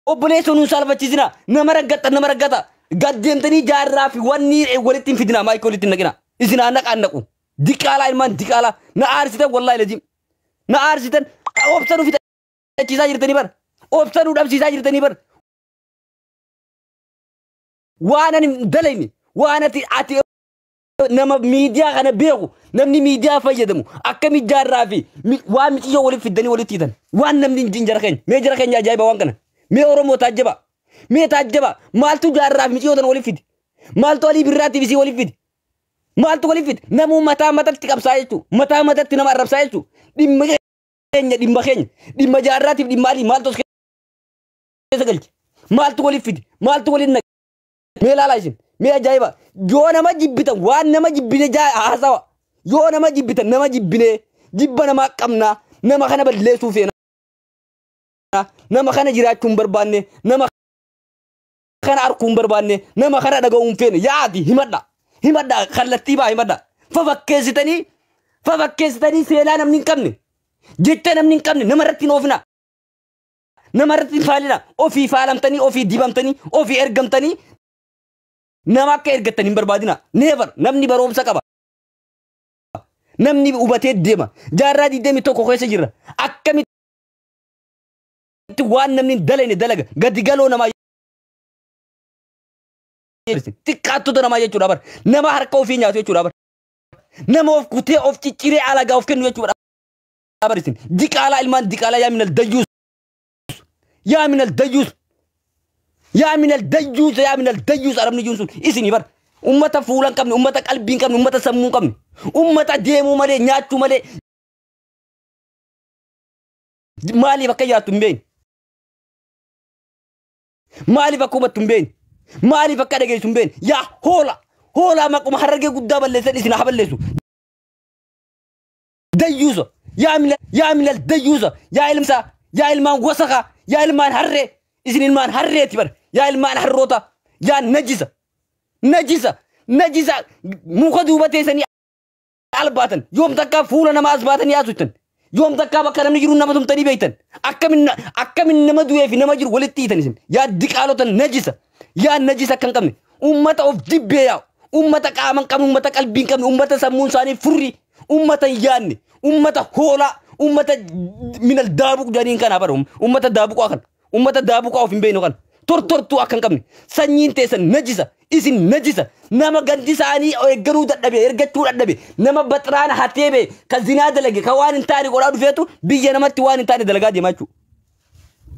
Obboleessoo nuun saalfachiisina. Nama raggatta, nama raggata. Gad deemtanii jaarraa fi wanni walitti hin fidina, maayikii walitti hin naqina. Isin haa naqaan naqu. Diqaalaa, ilmaan diqaalaa. Na aarsitan, wallaahi laziim. Na aarsitan. Obsa nu fixachiisaa jirtanii bar. Obsa nu dhabsiisaa jirtanii bar. Waan ani hin dalayne, waan ati nama miidiyaa kana beeku, namni miidiyaa fayyadamu akkami jaarraa fi waan miciyyoo walitti fiddanii walitti hiitan? Waan namni hin jara keenya, mee jara keenya, ajaa'iba waan kana. Mee Oromoo taajjaba, mee taajjaba. Maaltu jaarraa fi miciyyoo tana walitti fide? Maaltu Alii Birraatiif isii walitti fide? Maaltu walitti fide? Namuu mataa matatti qabsaa jechuu, mataa matatti nama arrabsaa jechuu. Dhimma keenya, dhimma keenya, dhimma jaarraatiif dhimma Alii maaltu as keessa galche? Maaltu walitti fide? Maaltu walitti naqe? Mee ilaalaa isin. Mee ajaa'iba. Yoo nama jibbitan, waan nama jibbine haasawa. Yoo nama jibbitan, nama jibbine, jibba namaa qabna, nama kana balleessuu feena. Nama kana jiraachuu hin barbaanne, nama kana arguu hin barbaanne, nama kana dhaga'uu hin feene. Yaadi himadha. Himadha, kallattii baa himadha. Fafakkeessitanii fafakkeessitanii seenaa namni hin qabne, jecha namni hin qabne nama irratti hin oofina. Nama irratti hin faalina. Ofii faalamtanii, ofii dibamtanii, ofii ergamtanii nama akka ergattan hin barbaadina. Never. Namni barumsa qaba. Namni hubatee deema. Jaarraa 21 keessa jirra. Akkamitti waan namni hin dalayne dalaga? Gadi galoo namaa, xiqqaattota namaa jechuudha bar. Nama harka ofii nyaatu jechuudha bar. Nama of kutee, of cicciree alagaa of kennu jechuudha bar isin. Diqaalaa, ilmaan diqaalaa. Yaa minal dayyuus. Yaa minal dayyuus. Yaa minal dayyuus, yaa minal dayyuus, arabni jiru sun isinii bar. Ummata fuula hin qabne, ummata qalbii hin qabne, ummata sammuu hin qabne. Ummata deemuu malee, nyaachuu malee maaliif akka jiraattu hin beekne? Maaliif akka hubattu hin beekne? Maaliif akka dhageessu hin beekne? Yaa hoola! Hoolaa, maquma Harargee guddaa balleessan isin haa balleessu. Dayyuusa! Yaa minal dayyuusa! Yaa ilmsaa! Yaa ilmaan wasakaa! Yaa ilmaan harree! Isin ilmaan harreeti bar! Yaa ilmaan harroota! Yaa najisa! Najisa! Najisa! Muka duuba teessanii albaatan. Yoom takkaa fuula namaa as baatanii haasoftan? Yoom takkaa bakka namni jiru nama tumtanii beektan? Akkamin nama du'ee fi nama jiru walitti hiitan isin? Yaa diqaalota najisa! Yaa najisa akka hin qabne! Ummata of jibbee yaa'u! Ummata qaama hin qabne, ummata qalbii hin qabne, ummata sammuun isaanii furri, ummata hin yaadne, ummata hoolaa, ummata minal daabuq jedhaniin kana bara, ummata daabuqaa kana, ummata daabuqaa of hin beeknu kana. Tortortuu akka hin qabne, sanyiin teessan najisa, isin najisa. Nama gandi isaanii eeggaruu dadhabe, ergachuu dadhabe, nama baxraana hatee bee, ka zinaa dalage, ka waan hin taane godhaa dhufeetu biyya namatti waan hin taane dalagaa deemaa jechuudha.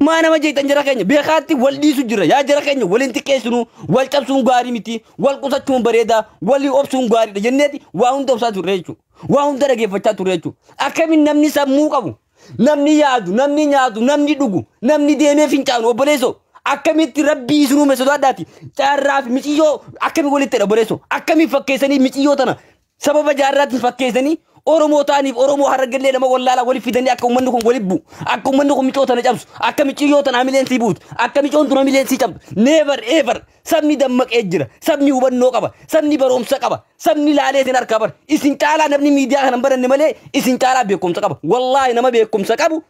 Maa nama jeeqxan jara keenya? Beekaatti wal dhiisu jira. Yaa jara keenya, waliin xiqqeessinu, wal cabsuun gaarii miti, wal qusachuun bareedaa, walii obsuun gaariidha jenneeti waa hunda obsaa turre jechuudha. Waa hunda dhageeffachaa turre jechuudha. Akkamiin namni sammuu qabu, namni yaadu, namni nyaatu, namni dhugu, namni deemee fincaanu, obboleessoo, akkamitti Rabbii isin uume sodaadhaati jaarraa fi miciyyoo akkamii walitti hidha, obboleessoo? Akkamiin fakkeessanii miciyyoo tana sababa jaarraatiin fakkeessanii Oromoo ta'aniif Oromoo Harargellee nama wallaalaa walitti fidanii akka uummanni kun walitti bu'u, akka uummanni kun micoo tana cabsu, akka miciyyoo tana hamileen sii buutu, akka micoon tun hamileen sii cabdu? Never ever. Sabni dammaqee jira, sabni hubannoo qaba, sabni barumsa qaba, sabni laalee isin harkaa bara. Isin caalaa namni miidiyaa kana hin baranne malee isin caalaa beekumsa qaba. Wallaahi, nama beekumsa qabu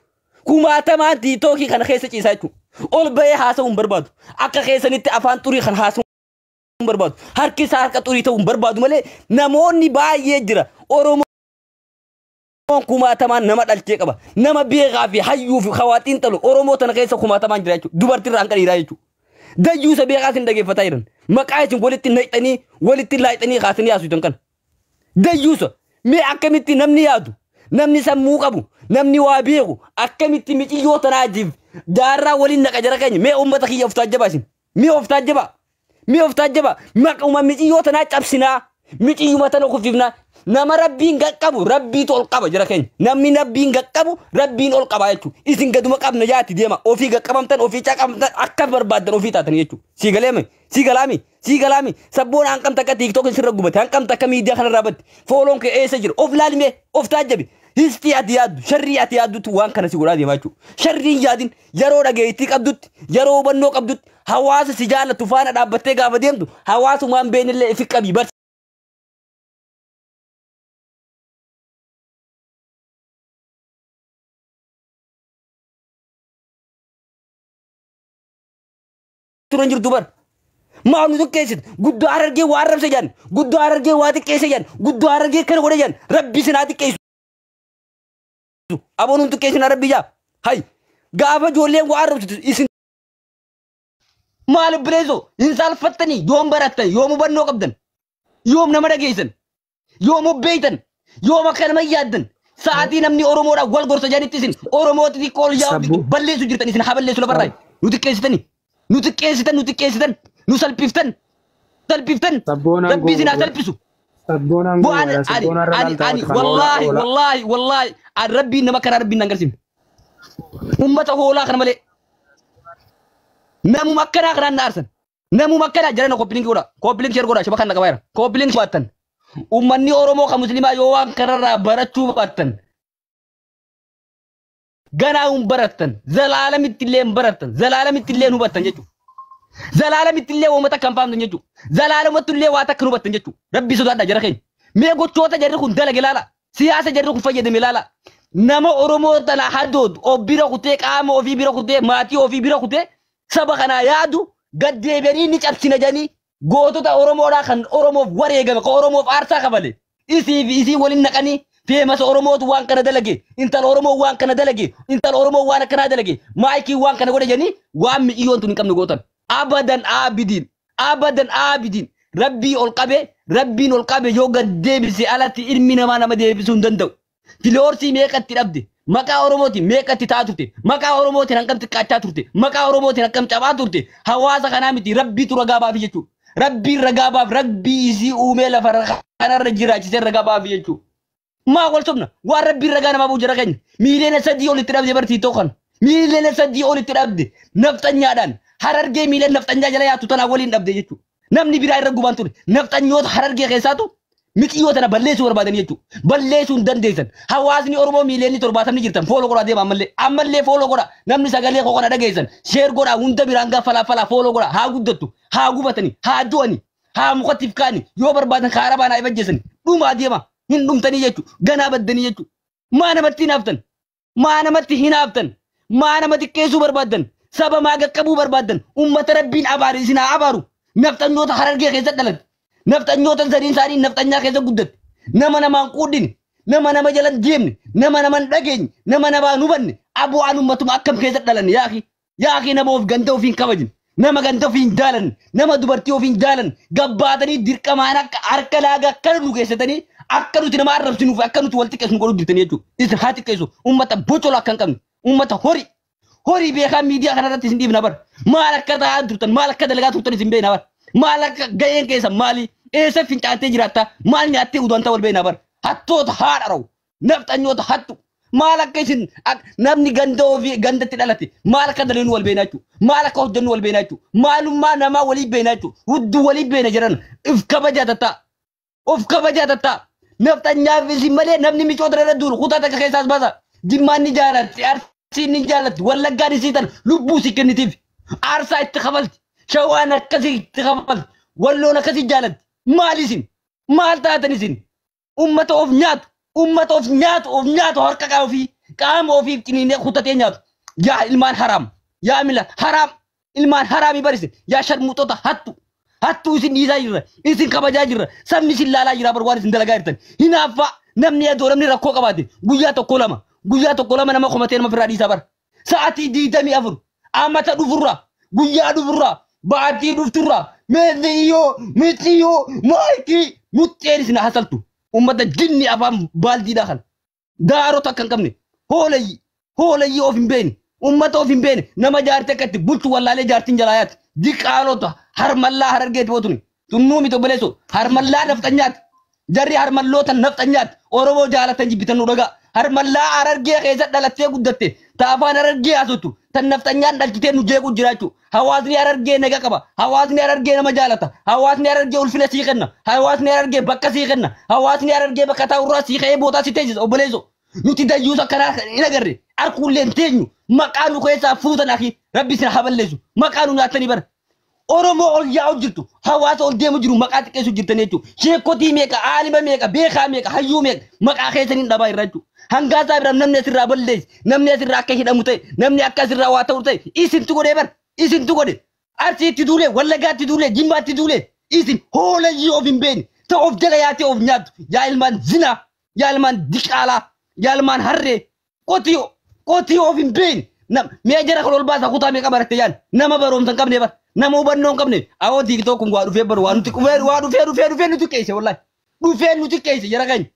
kumaatamaan TikTokii kana keessa ciisaa jechuudha. Ol bahee haasa'uu hin barbaadu. Akka keessanitti afaan xurii kan haasa'uu hin barbaadu. Harki isaa harka xurii ta'uu hin barbaadu malee namoonni baay'ee jira. Oromoon kumaatamaan nama dhalchee qaba. Nama beekaa fi hayyuu fi hawaa xiinxalu Oromoo tana keessa kumaatamaan jira jechuudha. Dubartiirraa hanqa dhiiraa jechuudha. Dayyuusa beekaa isin dhageeffataa jiran. Maqaa isin walitti naqxanii, walitti laayixanii kaasanii haasoftan kana. Dayyuusa, mee akkamitti namni yaadu, namni sammuu qabu, namni waa beeku akkamitti miciyyoo tanaatiif jaarraa waliin naqa, jara keenya? Mee uummata kiyya, of taajjabaa isin. Mee of taajjabaa. Mee of taajjabaa. Maquma miciyyoo tanaa cabsinaa. Miciyyuma tana kuffifnaa. Nama Rabbiin qaqqabu Rabbiitu ol qaba, jara keenya. Namni Rabbiin qaqqabu Rabbiin ol qaba jechuudha. Isin gaduma qabna yaati deema. Ofii qaqqabamtan, ofii caqabamtan, akka barbaaddan ofii taatan jechuudha. Sii galeeme? Sii galaami? Sii galaami? Sabboon hanqam takka TikTok sirra gubate, hanqam takka miidiyaa kanarraa batte. Fooloon kee eessa jira? Of laalimee, of taajjabi. Histii ati yaaddu, sharrii ati yaaddutti waan kana si godhaa deemaa jechuudha. Sharrii yaadin, yeroo dhageettii qabdutti, yeroo hubannoo qabdutti, hawaasa si jaallatu faana dhaabbattee gaafa deemtu, hawaasumaan beeknillee ifi qabii barsiisi. Turan jirtu bar. Maal nu xiqqeessit? Guddoo Harargee waa arrabse jedhan. Guddoo Harargee waa xiqqeesse jedhan. Guddoo Harargee kana godhe jedhan. Rabbi isin haa xiqqeessu. Aboo nuun xiqqeessina rabbi jaa. Hay gaafa ijoolleen waa arrabsitu isin maal obboleessoo hin saalfattanii? Yoom barattan? Yoom hubannoo qabdan? Yoom nama dhageessan? Yoom obbeeytan? Yoom akka nama yaaddan? Sa'aatii namni Oromoodhaan wal gorsa jedhanitti isin Oromoo xixiqqoo ol yaa'u Sabboo. balleessu jirtan. Isin haa balleessu lafarraa. Nu xiqqeessitani. Nu xiqqeessitan, nu xiqqeessitan, nu salphiftan. Salphiftan. Sabboonaan Rabbi isin haa gowwoodha. salphisu. Sabboonaan Bu'aan gowwoodha. ani Sabboonaan ani irra ani laaltaa wallaahi oola. Wallaahi wallaahi ani rabbiin nama karaa rabbiin nan garsiifne. Ummata hoolaa kana malee namuma akkanaa kanaan na aarsan. Namuma akkanaa jarana copy link godha. Copy link share godha shaba kan na qabaayira. Copy link baattan. Ummanni Oromoo kan Muslimaa yoo waan kanarraa barachuu baattan, ganaa hin barattan. Zalaalamitti illee hin barattan. Zalaalamitti illee hin hubattan jechuudha. Zalaalamitti illee uummata akka hin faamtan jechuudha. Zalaalamatti illee waa takka hin hubattan jechuudha. Rabbi sodaadha jara keenya. Mee gochoota jarri kun dalage ilaala. Siyaasa jarri kun fayyadame ilaala. Nama Oromoo tana hadoodu of bira kutee, qaama ofii bira kutee, maatii ofii bira kutee, saba kanaa yaadu gad deebi'anii ni cabsina jedhanii gootota Oromoodhaa kan Oromoof wareegame, kan Oromoof aarsaa kafale isii fi isii waliin naqanii feemasa Oromootu waan kana dalage, intala Oromoo waan kana dalage, intala Oromoo waan akkanaa dalage, maayikii waan kana godhe jedhanii waan mi'iyyoon tun hin qabne gootan. Abadan aabidiin, abadan aabidiin, rabbii ol qabe, rabbiin ol qabe yoo gad deebise alatti ilmi namaa nama deebisuu hin danda'u. Filoorsii meeqatti dhabde? Maqaa Oromootiin meeqatti ta'aa turte? Maqaa Oromootiin hangam xiqqaachaa turte? Maqaa Oromootiin hangam cabaa turte? Hawaasa kanaa miti, rabbiitu ragaa baafi jechuudha. Rabbiin ragaa baaf, rabbii isii uumee lafa kanarra jiraachisee ragaa baafi jechuudha. Maa wal sobna? Waan rabbiin ragaa namaa bu'u jara keenya. 3 miiliyoona olitti dhabde bartii tokko. 3 miiliyoona olitti dhabde nafxanyaadhaan. Harargee miiliyoona nafxanyaa jala yaattu tanaa waliin dhabde jechuudha. Namni biraa irra gubaan ture. Nafxanyoota Harargee keessaatu mixiyyoo tana balleessuu barbaadanii jechuudha. Balleessuu hin dandeessan. Hawaasni Oromoo 70 miiliyoonni jirtan follow godhaa deema ammallee. Ammallee follow godhaa. Namni sagalee koo kana dhageessan. Share godhaa, hunda biraan gaa falaa falaa follow godhaa. Haa guddattu. Haa gubatanii. Haa du'anii. Haa mukatti kaani. Yoo barbaadan karaa baanaa ifajjeessani. Dhumaa deema. Hin dhumtanii jechuudha. Ganaa baddanii jechuudha. Maa namatti hinaaftan? Maa namatti hinaaftan? Maa nama xiqqeessuu barbaaddan? Saba maa qaqqabuu barbaaddan? Ummata rabbiin abaaru isin haa abaaru. Nafxanyoota Harargee keessa dhalate. Nafxanyoota sadiin isaanii nafxanyaa keessa guddatte. Nama namaan quudhine. Nama nama jala hin deemne. Nama nama hin dhageenye. Nama namaa hin hubanne. Abu'aan ummatuma akkam keessa dhalanne yaaki. Yaaki, nama of ganda ofii hin kabajne. Nama ganda ofii hin jaalanne. Nama dubartii ofii hin jaalanne. Gabbaatanii dirqamaan akka harka laagaa akkana nu keessatanii akka nuti nama arrabsinuuf, akka nuti wal xiqqeessinu godhuu jirtanii jechuudha. Isin haa xiqqeessu. Ummata bocola akka hin qabne. Ummata horii. Horii beekaa miidiyaa kanarratti isin dhiibna bar. Maal akka ta'aa turtan, maal akka dalagaa turtan isin beekna bar. Maal akka ga'een keessa maali? Eessa fincaattee jiraatta? Maal nyaattee udaanta wal beekna bar. Hattoota haadha rawu. Nafxanyoota hattu. Maal akka isin namni ganda ofii gandatti dhalate maal akka dalagnu wal beekna jechuudha. Maal akka hojjennu wal beekna jechuudha. Maalummaa namaa walii beekna jechuudha. Hudduu walii beekna jedhan if kabajaa tattaa. Of kabajaa tattaa. Nafxanyaaf isin malee namni micoota irra duulu kutaa takka keessaas baasa. Jimmaan ni jaalatti, Arsiin ni jaalatti, Wallaggaan isii tan lubbuu si kennitiif. Aarsaa itti kafalti. Shawaan akkasii itti kafalti. Walloon akkasii jaalatti. Maal isin? Maal taatan isin? Ummata of nyaatu. Ummata of nyaatu, of nyaatu, harka qaama ofii qaama ofiif ciniinee kutatee nyaatu. Yaa ilmaan haraam. Yaa mila haraam. Ilmaan haraamii barise. Yaa sharmuuxota hattu. Hattuu isin dhiisaa jirra. Isin kabajaa jirra. Sabni isin laalaa jira bar waan isin dalagaa jirtan. Hinaaffaa namni adoo namni rakkoo qabaate guyyaa tokko lama, guyyaa tokko lama nama komatee nama firraa dhiisaa bara. Sa'aatii 24 amata dhufurraa, guyyaa dhufurraa, baatii dhufturraa meexiyyoo mixiyyoo maayikii muxxeen isin hasaltu. Ummata jinni afaan baaldiidhaa kana. Daarota akka hin qabne, hoolayyi hoolayyi of hin beekne, ummata of hin beekne, nama jaartii akka itti bulchu wallaalee jaartiin jalaa yaati. Diqaalota harmallaa Harargeeti bootuni. Tunnuu miti obboleessoo, harmallaa nafxanyaati. Jarri harmalloota nafxanyaati. Oromoo jaalatan jibbitan nu dhagaa. Harmallaa Harargee keessa dhalattee guddatte, ta afaan Harargee haasottu, tan nafxanyaan dhalchitee nu jeequ jiraachuu. Hawaasni Harargee naga qaba. Hawaasni Harargee nama jaalata. Hawaasni Harargee ulfina sii kenna. Hawaasni Harargee bakka sii kenna. Hawaasni Harargee bakka taa'urraa sii ka'ee bootaa si teessisa obboleessoo. Nuti dayyuusa akkanaa hin agarre. Arkuullee hin teenyu. Maqaa nu keessaa fuutan akhi. Rabbi isin haa balleessu. Maqaa nu nyaattanii bara. Oromoo ol yaa'u jirtu, hawaasa ol deemu jiru maqaa xiqqeessu jirtan jechuudha. Sheekotii meeqa, aalima meeqa, beekaa meeqa, hayyuu meeqa maqaa keessaniin dhabaa irra jechuudha. Hangaasaa biraa namni asirraa balleessi, namni asirraa akka hidhamu ta'e, namni akka asirraa waa ta'u ta'e, isintu godhee bara, isintu godhe. Arsiitti duulee, Wallaggaatti duulee, Jimmaatti duulee. Isin hoolayyii of hin beekne, ta of jala yaatee of nyaattu. Yaa ilmaan zinaa, yaa ilmaan diqaalaa, yaa ilmaan harree, qotiyoo, qotiyoo of hin beekne. Mee jara kan ol baasaa kutaa meeqa baratte yaan? Nama barumsa hin qabne bara, nama hubannoo hin qabne. Awoo TikTok kun waa dhufee baru, waa nuti dhufee, waa dhufee dhufee dhufee nuti qeesse wallahi. Dhufee nuti qeesse jara keenya.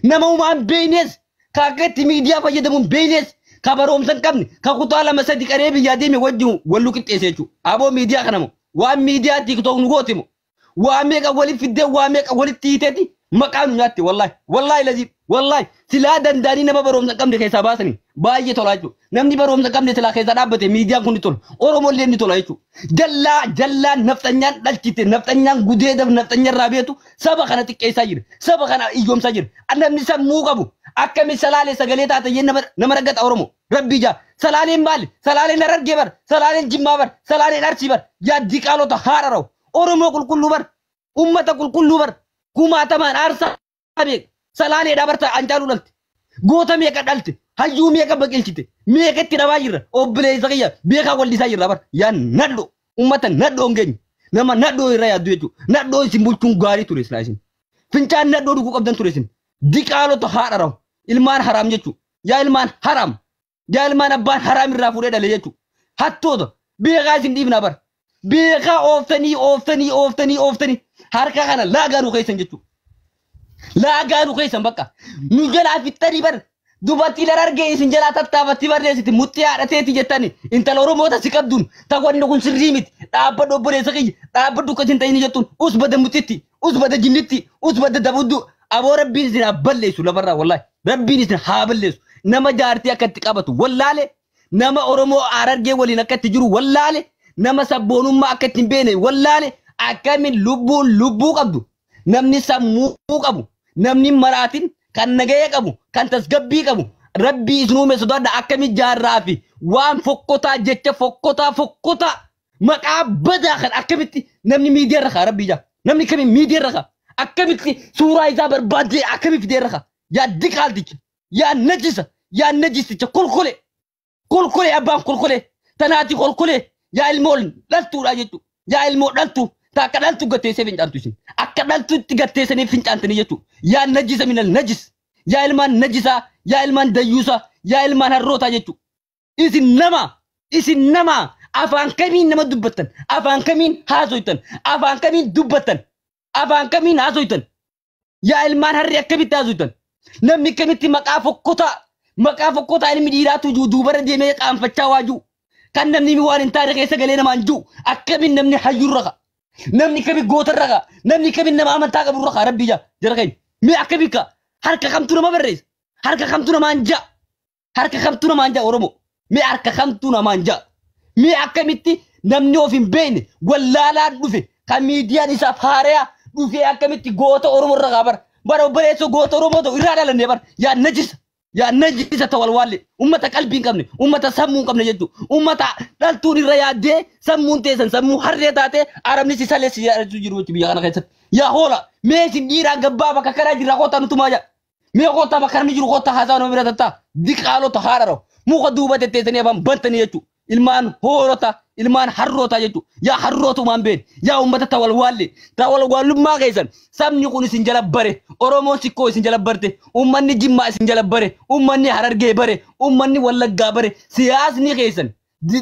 Nama humaa hin beeknes, ka akka itti miidiyaa fayyadamu hin beeknes, ka barumsa hin qabne, ka kutaa 2 3 qaree biyyaa deeme wajjin wal nu qixxeesse jechuudha. Aboo miidiyaa kana moo waan miidiyaa TikTok nu goote moo waa meeqa walitti fiddee waa meeqa walitti hiiteeti maqaa nu nyaatte wallahi. Wallahi lazim wallahi silaa danda'anii nama barumsa hin qabne keessaa baasanii baay'ee tola jechuudha. Namni barumsa hin qabne silaa keessaa dhaabbate miidiyaan kun ni tola. Oromoon illee ni tola jechuudha. Jallaa jallaa nafxanyaan dhalchite, nafxanyaan gudeedaf nafxanyarraa beetu saba kana xiqqeessaa jira. Saba kana iyyoomsaa jira. Namni sammuu qabu akkami Salaalee sagalee taate jee nama raggata Oromoo. Rabbii jaa. Salaaleen maali? Salaaleen Harargee bar. Salaaleen Jimmaa bar. Salaaleen Arsii bar. Yaa diqaalota haadha rawu. Oromoo qulqulluu bar. Ummata qulqulluu bar. Kumaatamaan aarsaa meeqa? Salaaleedhaa barta Hancaaluu dhalte. Goota meeqa dhalte? Hayyuu meeqa baqilchite? Meeqa itti dhabaa jirra? Obboleessa kiyya beekaa wallisaa jirra bar. Yaa nadhoo. Ummata nadhoo hin geenye. Nama nadhoo irra yaaddu jechuudha. Nadhoo isin bulchuun gaarii ture silaa isin. Fincaan nadhoo dhuguu qabdan ture isin. Diqaalota haadha rawu. Ilmaan haraam jechuudha. Yaa ilmaan haraam. Yaa ilmaan abbaan haraam irraa fuudhee dhale jechuudha. Hattoota. Beekaa isin dhiifnaa bar. Beekaa ooftanii ooftanii ooftanii ooftanii harka kana laagaa nu keessan jechuudha. Laagaa nu keessan bakka. Nu jalaa fixxanii bar. Dubartiin Harargee isin jalaa tattaafatti barreessiti muxxee haadhateeti jettani intala Oromoota si qabduun ta wanni kun sirrii miti dhaabbadhu obboleessa kiyya dhaabbadhu akkas hin ta'in jettuun us bada muxitti, us bada jinnitti, us bada dabuddu. Aboo rabbiin isin haa balleessu lafarraa, wallahi rabbiin isin haa balleessu. Nama jaartii akka itti qabatu wallaale, nama Oromoo Harargee waliin akka itti jiru wallaale, nama sabboonummaa akka itti hin beekne wallaale. Akkamiin lubbuun lubbuu qabdu, namni sammuu qabu, namni maraatin kan nagaya qabu, kan tasgabbii qabu, rabbii isin uume sodaadha. Akkami jaarraa fi waan fokkotaa, jecha fokkotaa fokkotaa maqaa badaa kan akkamitti namni miidiyaa irra kaa? Rabbii jaa, namni kami miidiyaa irra kaa? Akkamitti suuraa isaa barbaaddee akkami fidee irra kaa? Yaa diqaalticha, yaa najisa, yaa najisticha, kolkole kolkole, abbaan kolkole tanaati kolkole. Yaa ilmoo dhaltuudha jechuudha. Yaa ilmoo dhaltuu ta akka dhaltu gatteessee fincaantu, isin akka dhaltutti gatteessanii fincaantanii jechuudha. Yaa najisa minal najis, yaa ilmaan najisaa, yaa ilmaan dayyuusaa, yaa ilmaan harrootaa jechuudha. Isin nama, isin nama afaan kamiin nama dubbattan? Afaan kamiin haasoytan? Afaan kamiin dubbattan? Afaan kamiin haasoytan? Yaa ilmaan harree, akkamitti haasoytan? Namni kamitti maqaa fokkotaa, maqaa fokkotaa ilmi dhiiraatu jiru duubarra deemee qaanfachaa waajuu kan namni waan hin taane keessa galee namaan jiru, akkamiin namni hayyuurra ka, namni kami gootarra ka, namni kamiin nama amantaa qaburra ka? Rabbii jaa, jara keenya, mee akkamii ka harka kamtu nama barreessa? Harka kamtu namaan jaa? Harka kamtu namaan jaa? Oromoo, mee harka kamtu namaan jaa? Mee akkamitti namni of hin beekne wallaalaan dhufe kan miidiyaan isaaf haaraya dhufee akkamitti goota Oromoo irra kaa? Bara bara obboleessoo goota Oromoo ta'u irraa dhalannee bara. Yaa najisa, yaa najisa, tawalwaalle, ummata qalbii hin qabne, ummata sammuu hin qabne jechuudha. Ummata dhaltuun irra yaaddee sammuun teessan sammuu harree taate, arabni si salee si yaadachuu jiru jechuudha biyya kana keessatti. Yaa hoola, mee isin dhiiraa gabbaa bakka kanaa jirra, kottaa nutumaa jaa. Mee kottaa bakka namni jiru, kottaa haasaa nama bira tattaa. Diqaalota haadha rawu muka duuba tetteessanii afaan bantanii jechuudha. Ilmaan hoolota, ilmaan harroota jechuudha. Yaa harrootumaan beene, yaa ummata tawalwaalle, tawalwaallummaa keessan sabni kun isin jala bare. Oromoon Sikkoo isin jala barte, ummanni Jimmaa isin jala bare, ummanni Harargee bare, ummanni Wallaggaa bare. Siyaasni keessan,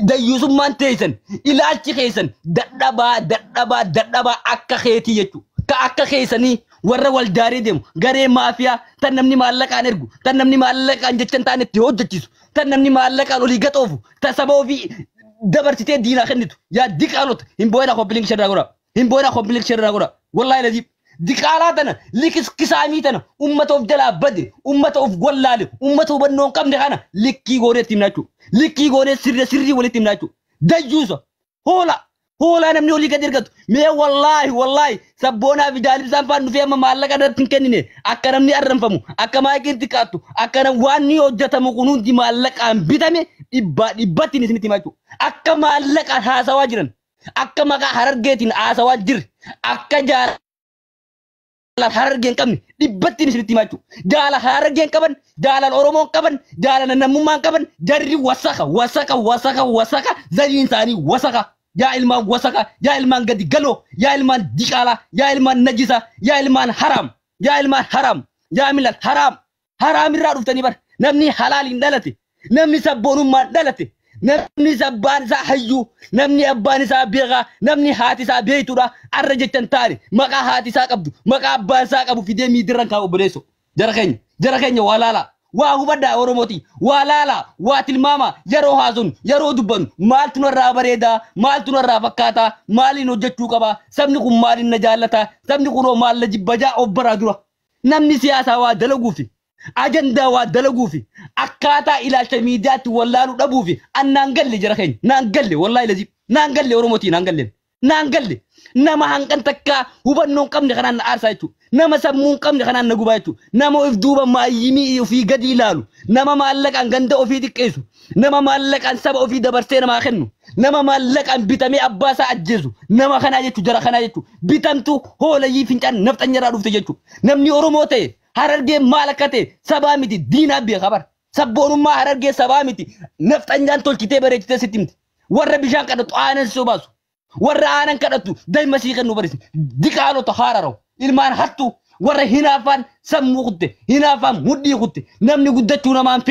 dayyuusummaan teessan, ilaalchi keessan dadhabaa dadhabaa dadhabaa akka keetii jechuudha. Ka akka keessanii warra wal daaree deemu, garee maafiyaa tan namni maallaqaan ergu, tan namni maallaqaan jechan ta'an itti hojjechiisu, tan namni maallaqaan olii gaxoofu, tan saba ofii dabarsitee diinaa kennitu. Yaa diqaalota, hin boo'inaa, copy link share godha. Hin boo'inaa, copy link share godha. Wallaahi laziim. Diqaalaa tana, likiskisaamii tana, ummata of jalaa bade, ummata of wallaale, ummata hubannoo hin qabne kana likkii goonee itti himnaa jechuudha. Likkii goonee sirrii sirrii walitti himnaa jechuudha. Dayyuusa hoola hoolaa namni olii gadi ergatu. Mee wallaahi wallaahi sabboonaa fi jaalibsaan faan dhufee amma maallaqa irratti hin kennine, akka namni arranfamu, akka maaqiin xiqqaattu, akka waan ni hojjetamu kun hundi maallaqaan bitame dhibbaa dhibbatti isinitti himaa jechuudha. Akka maallaqaan haasawaa jiran, akka maqaa Harargeetiin haasawaa jirre, akka jaalala Harargeen qabne dhibbatti isinitti himaa jechuudha. Jaala Harargeen qaban, jaalala Oromoon qaban, jaalala namummaan qaban, jarri wasaka wasaka wasaka wasaka, zariin isaanii wasaka. Yaa ilmaan wasaka, yaa ilmaan gadi galoo, yaa ilmaan diqaalaa, yaa ilmaan najisa, yaa ilmaan haram, yaa ilmaan haram, yaa milal haram. Haraam irraa dhuftanii bar. Namni halaaliin dhalate, namni sabboonummaan dhalate, namni abbaan isaa hayyuu, namni abbaan isaa beekaa, namni haati isaa beeytuudha. Arra jechan taane maqaa haati isaa qabdu, maqaa abbaan isaa qabu fidee miidirran kaa'u obboleesso. Jara keenya, jara keenya waa laalaa. Waa hubadhaa Oromooti, waa laalaa, waa tilmaama. Yeroo haasofnu, yeroo dubbannu, maaltu narraa bareedaa, maaltu narraa fakkaataa, maaliin hojjechuu qabaa, sabni kun maaliin na jaallataa, sabni kunoo maal na jibbajaa of baraa dura. Namni siyaasaa waa dalaguufi, ajandaa waa dalaguufi, akkaataa ilaalcha miidiyaatti wallaaluu dhabuufi an naan galle jara keenya, naan galle wallaahi lazim, naan galle Oromootii, naan galle, naan galle. Nama hanqan takkaa hubannoo hin qabne kanaan na aarsaa jechuudha. Nama sammuu hin qabne kanaan na gubaa jechuudha. Nama of duuba maayyimii ofii gadi ilaalu, nama maallaqaan ganda ofii xiqqeessu, nama maallaqaan saba ofii dabarsee namaa kennu, nama maallaqaan bitamee abbaa isaa ajjeesu, nama kanaa jechuudha, jara kanaa jechuudha. Bitamtu hoolayyii fincaan nafxanyarraa dhufte jechuudha. Namni Oromoo ta'e Harargee maal akka ta'e sabaa miti diinaa beeka bara. Sabboonummaa Harargee sabaa miti nafxanyaan tolchitee bareechitee sitti himti. Warra bishaan kadhatu aanan si obaasu. Warra aanan kadhatu daa'ima sii kennu barisi. Diqaalota haararaw. Ilmaan hattuu warra hinaafaan sammuu kutte, hinaafaan mudhii kutte, namni guddachuu namaan